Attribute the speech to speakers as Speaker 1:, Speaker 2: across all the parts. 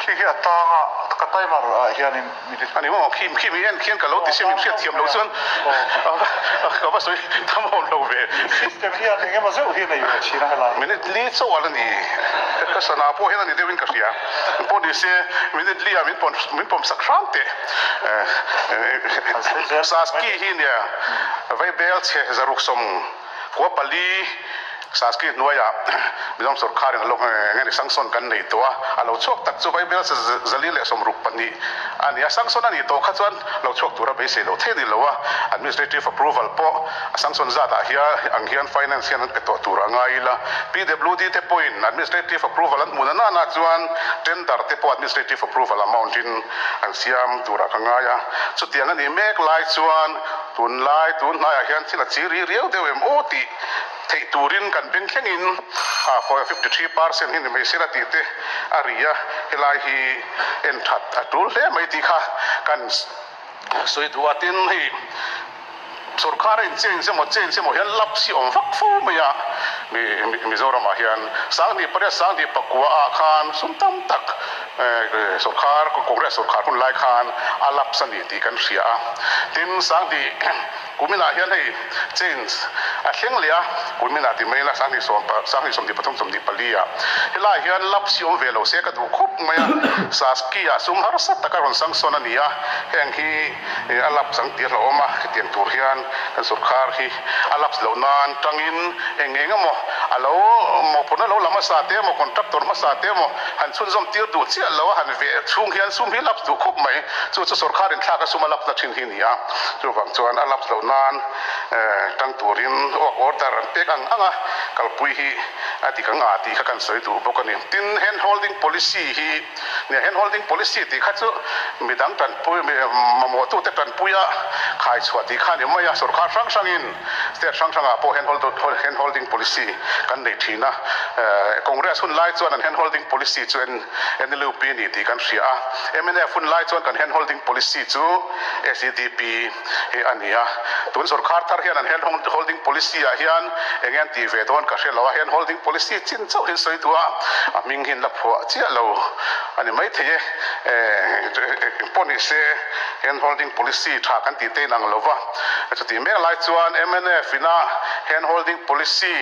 Speaker 1: Khi hi a tang a, ka timer ah hianin minute.
Speaker 2: Ani maw khi khi mi en khian ka lo ti sia min hriat thiam loh chuan ka va sawi tham awm lo ve.
Speaker 1: System hian eng emaw zeuh hi a nei ve thin a helai.
Speaker 2: Minute li chauh a la ni. Ka sana pawh hian a ni deuhin ka hria. Pawh ni se minute li ah min pawm min pawm sak hram teh. Saski hi nia Vaibel chhe zaruk sawm khua pali Saski hnuaiah Mizoram sawrkharin a lo eng nge ni sanction kan nei tawh a, a lo chhuak tak chu Vaibel chhe zali leh sawmruk pahnih a ni a, sanction a nih tawh kha chuan lo chhuak tura beisei loh theih a ni lo a, administrative approval pawh a sanction zatah hian ang hian finance hian an pe tawh tur a ngai ila, PWD te pawhin administrative approval an hmuh na nana chuan tender te pawh administrative approval amount in an siam turah ka ngai a, chutiang a nih mek lai chuan tunlai tun hnaiah hian thil a chi ri riau deuh em aw tih theih turin kan beng thlengin 53% hi ni mai sela tih te a ri a, helai hi en that a tul hle mai tih kha kan sawi duh a, tin hei sorkar a in change emaw change emaw hian lapse hi awm vak fo mai a, Mizoramah hian Sanghnih pariat Sanghnih pakua ah khan sum tam tak sorkar Congress sorkar hun lai khan a lapse a ni tih kan hria a, tin Sanghnih Kuminah hian hei change a thleng leh a, kuminah ti mai ila Sanghnih sawm Sanghnih 23 24 ah helaiah hian lapse hi awm ve lo se ka duh khawp mai a, Saski ah sum harsa taka rawn sanction a ni a, heng hi a lapse ang tih a hlauhawm a, hetiang tur hian kan sorkar hi a lapse loh nan tangin eng eng emaw a lo mawhphurhna lo la hmasa te emaw contractor hmasa te emaw han chhunzawm tir duh chiah lo a han veh chhung hian sum hi lapse duh khawp mai, chu chu sorkar inthlak a sum a lapse na thin hi a ni a, chuvang chuan a lapse loh nan tang turin work order an pek ang ang a, kalpui hi a dik ang a tih kha kan sawi duh bawk a ni. Tin, hand holding policy hi nia hand holding policy tih kha chu midang tanpui mamawhtute tanpuia khai chhuah tih kha a ni mai a, sorkar hrang hrangin state hrang hrangah pawh hand hand holding policy kan nei thin a, Congress hun lai chuan an hand holding policy chu NLUP a ni tih kan hria a, mnf hun lai chuan kan hand holding policy chu SEDP hi a ni a, tun sorkar thar hian an hand holding policy ah hian eng nge an tih ve dawn ka hre lo a, hand holding policy chin chauh hi sawi duh a, a hming hi an la phuah chiah lo a ni maithei e, eng pawh ni se hand holding policy tha kan tih te inang lo va, chutih mek lai chuan mnf ina hand holding policy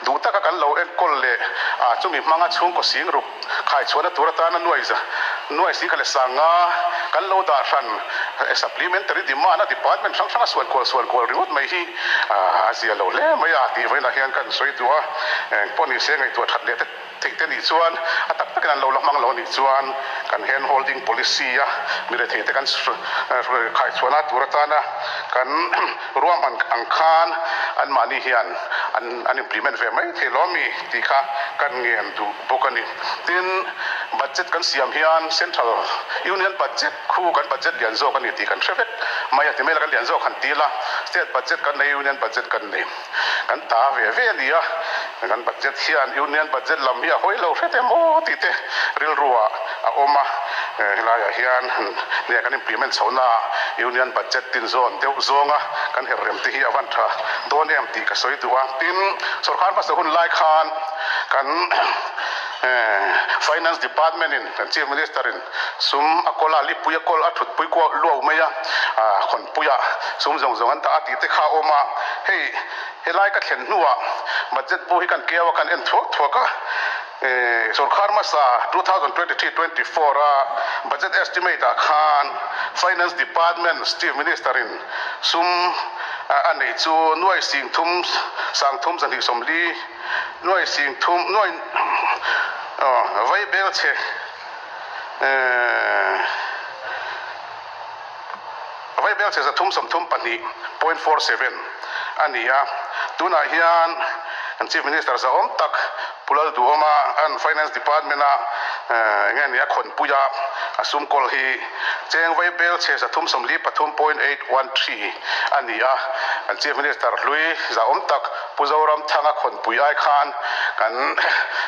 Speaker 2: duh taka kan lo enkawl leh a chumi hmanga chhungkaw sing rup Khai chhuahna tur atana nuai nuai singkhat leh sanga kan lo dah hran supplementary demand a department hrang hranga suan kual suan kual ringawt mai hi a zia lo hle mai a tih vawiinah hian kan sawi duh a, eng pawh ni se ngaihtuah that leh te theih te nih chuan a tak takin an lo la hmang lo a nih chuan kan hand holding policy a mi rethei te kan khai chhuahna tur atana kan ruahman ang khan anmahni hian an an implement ve mai thei lo ami tih kha kan ngen duh. bawk a ni. Tin, budget kan siam hian Central Union budget khu kan budget lian zawk a ni tih kan hre vek mai a, ti mai la kan lian zawk han ti la, State budget kan nei, Union budget kan nei. Kan ta ve ve a ni a, kan budget hian Union budget lam hi a hawi lo hret em aw tih te rilruah a awm a, helaiah hian nge kan implement chhohnaah Union budget tin zawn deuh zawnga kan her rem te hi a van tha dawn em tih ka sawi duh a. Tin, sorkar hmasa hun lai khan Kan Finance Department in kan Chief Minister in sum a kawl a, lipui a kawl a thutpui kuah luau mai a, khawnpuia sum zawng zawng an dah a tih te kha a awm a. Hei helai ka thlen hnuah budget bu hi kan keu a, kan en thuak thuak a. Sorkar hmasa 2023-24 a budget estimate ah khan Finance Department Chief Minister in sum a neih chu nuai sing thum sang thum zahnih sawmli, Nuai sing thum nuai vai bel che vai bel che 332 .47 a ni a, tunah hian kan Chief Minister zahawm tak Pu Lalduhawma an Finance Department a eng nge ni a khawnpui a, a sum kawl hi cheng vai bel che 373.813 a ni a, kan Chief Minister hlui zahawm tak Pu Zoramthanga khawnpui ai khan kan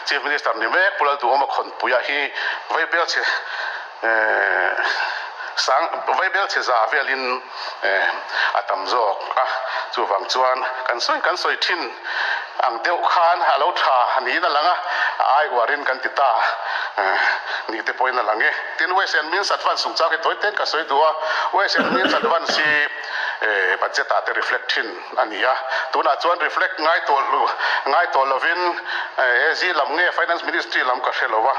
Speaker 2: Chief Minister ni mek Pu Lalduhawma khawnpuia hi vaibel chhe sang vaibel chhe za velin a tam zawk a, chuvang chuan kan sawi kan sawi thin. Ang deuh khan a lo tha niin a lang a, a ai uarin kan ti ta ni te pawhin a lang e. Tin, Ways and Means Advance chungchang hi tawi ten ka sawi duh a, Ways and Means Advance hi budget ah te reflect thin a ni a, tunah chuan reflect ngai tawh ngai tawh lovin AG lam nge Finance Ministry lam ka hre lo a,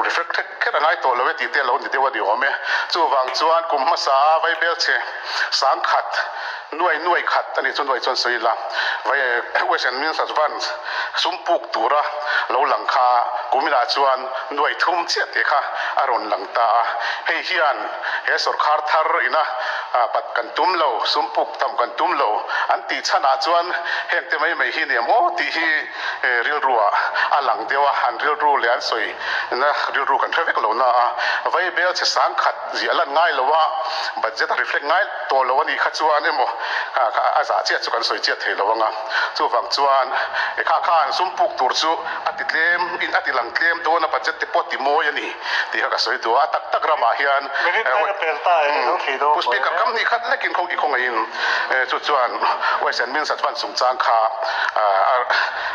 Speaker 2: reflect kher kher a ngai tawh lo e tih te a lo ni deuh a ni awm e. Chuvang chuan kum hmasa a vaibelchhe sangkhat Nuai nuai khat a nih chu nuai chuan sawi ila vai Ways and Means Advance sum puk tura lo lang kha kuminah chuan nuai thum chiah tih kha a rawn lang ta a. Hei hian he sawrkhar thar ina pat kan tum lo, sum puk tam kan tum lo an tih chhanah chuan heng te mai mai hi ni em aw tih hi rilruah a lang deuh a, an rilru leh an sawi na rilru kan hre vek lo na a, vai bel che sang khat ziah lan ngai lo a, budget a reflect ngai tawh lo a nih kha chuan emaw a zah chiah chu kan sawi chiah thei lo ang a, chuvang chuan e kha khan sum puk tur chu a ti tlem in a ti lang tlem dawn a budget te pawh a ti mawi a ni tih kha ka sawi duh a, a tak tak ramah hian Pu Speaker kam hnih khat lekin khaw i khawngaihin chu chuan Ways and Means Advance chungchang kha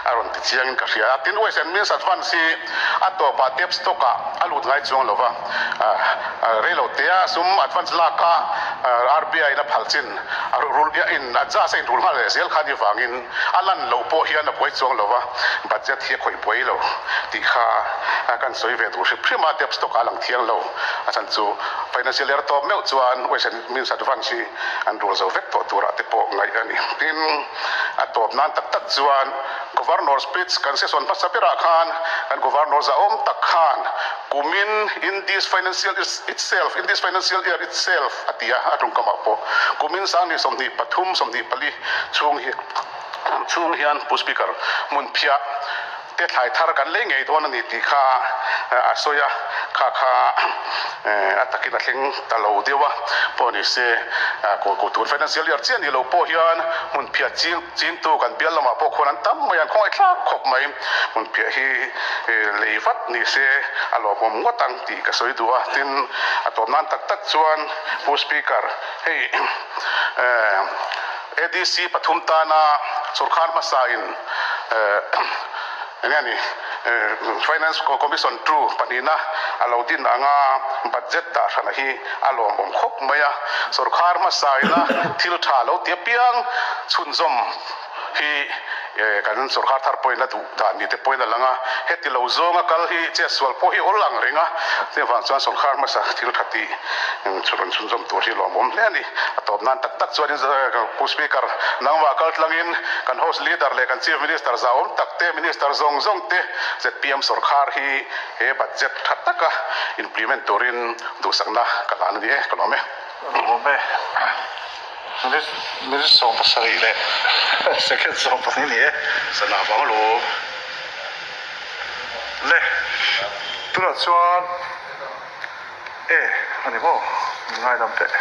Speaker 2: a rawn ti chiangin ka hria a, tin Ways and Means Advance hi a tawpah debt stock ah a lut ngai chuang lo va. Reilo tea sum advance lak a RBI in a phal chin a rul in adjust a inrul nghal leh zel kha ni vangin a lan loh pawh hian a buai chuang lo va, budget hi a khawih buai lo tih kha kan sawi ve duh hrim hrim a, debt stock ah a lang thiang lo a chhan chu financial year tawp meuh chuan ways and means advance hi an rul zo vek tawh turah te pawh ngaih a ni. Tin, a tawp nan tak tak chuan Governor speech kan session hmasa berah khan kan Governor zahawm tak khan Kumin in this financial itself, in this financial year itself a ti a, a tawngkamah pawh kumin sangni 23, 24 chhung hi chhung hian Pu Speaker hmunphiah te thlai thar kan lei ngei dawn a ni tih kha a sawi a, kha kha a takin a thleng ta lo deuh a, pawh ni se tun financial year chiah ni lo pawh hian hmunphiah ching Chingtu kan bial lamah pawh khuan an tam mai a, an khawngaih thlak khawp mai. Hmunphiah hi lei vat ni se a lawmawm ngawt ang tih ka sawi duh a. Tin, a tawp nan tak tak chuan Pu Speaker, hei ADC pathum tana sawrkar hmasain Enge ni Finance Commission tu pahnihna a lo din anga budget dah hrana hi a lawmawm khawp mai a, sorkar hmasaina thil tha lo ti apiang chhunzawm hi kan sorkar thar pawhin a duh dan ni te pawhin a lang a, heti lo zawnga kal hi chetsual pawh hi awl ang reng a, chuvang chuan sorkar hmasa thil tha tih rawn chhunzawm tur hi lawmawm hle a ni. A tawp nan tak tak chuanin Pu Speaker nangmah kal tlangin kan House Leader leh kan Chief Minister zahawm tak te, Minister zawng zawng te zpm sawrkhar hi he budget tha taka implement turin duhsakna ka hlan a ni e, ka lawm e.
Speaker 1: Lawm e. Minute minute 17 leh second 12 ni e.
Speaker 2: Sana vang alawm.
Speaker 1: Le, tunah chuan e a ni maw? Ngaidam teh.